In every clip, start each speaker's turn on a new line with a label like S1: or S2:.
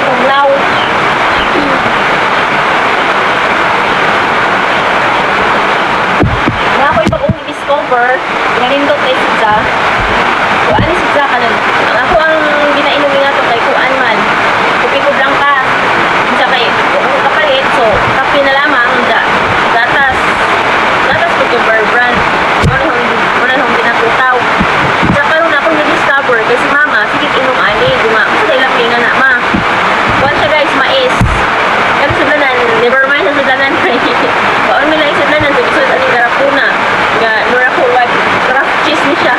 S1: Tugnaw. Nga ako'y bagong discover, pinanindot kay si Ja. Kuan ni si Ja kanon. Ang ako ang ginainom nga to kay kuan man. Kopi ko blanca. Unsa kay kung kapalit, so kape na lamang ja. Gatas. Gatas ko to Bear Brand. Mao na hong ginatutaw. Sa karon akong na-discover kay si mama sige inom ani bunga. Unsa day lami nga na, ma? Kuan siya, guys, mais. Pero sudlanan, never mind sa sudlanan kay baon mi lang sudlanan, so gusto ani garapuna. Nga mura ko like craft cheese ni siya.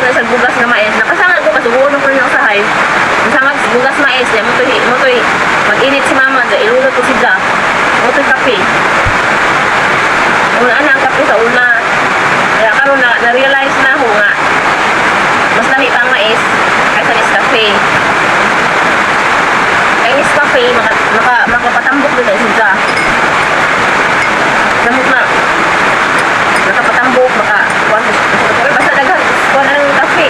S1: na sa bugas nga mais. Nakasangag ko kasubuon ko niya usahay. Nasangag sa bugas mais, ya mo to'y mag-init si mama, da ilulot ko siya. Mo to'y kape. Una na ang kape sa una. Kaya karon na na-realize na ako nga mas lami pa ang mais kaysa Nescafe. Kay Nescafe, makapatambok din na siya. Samot na nakapatambok, maka kuan basta daghan kuan ang kape.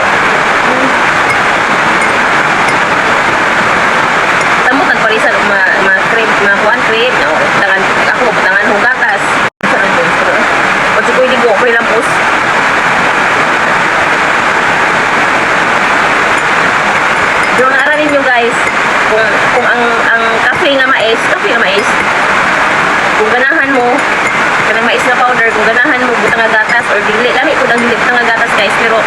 S1: Samot nagparisan og ma cream, ma kuan cream, no, tangan ako tangan og gatas. O si Kuya Digo, ko'y lampos. Pero naara ninyo, guys, kung ang kape nga mais, kape nga mais, kung ganahan mo, kanang mais nga powder, kung ganahan mo butang nga gatas or dili, lami pud ang dili butang nga gatas, guys, pero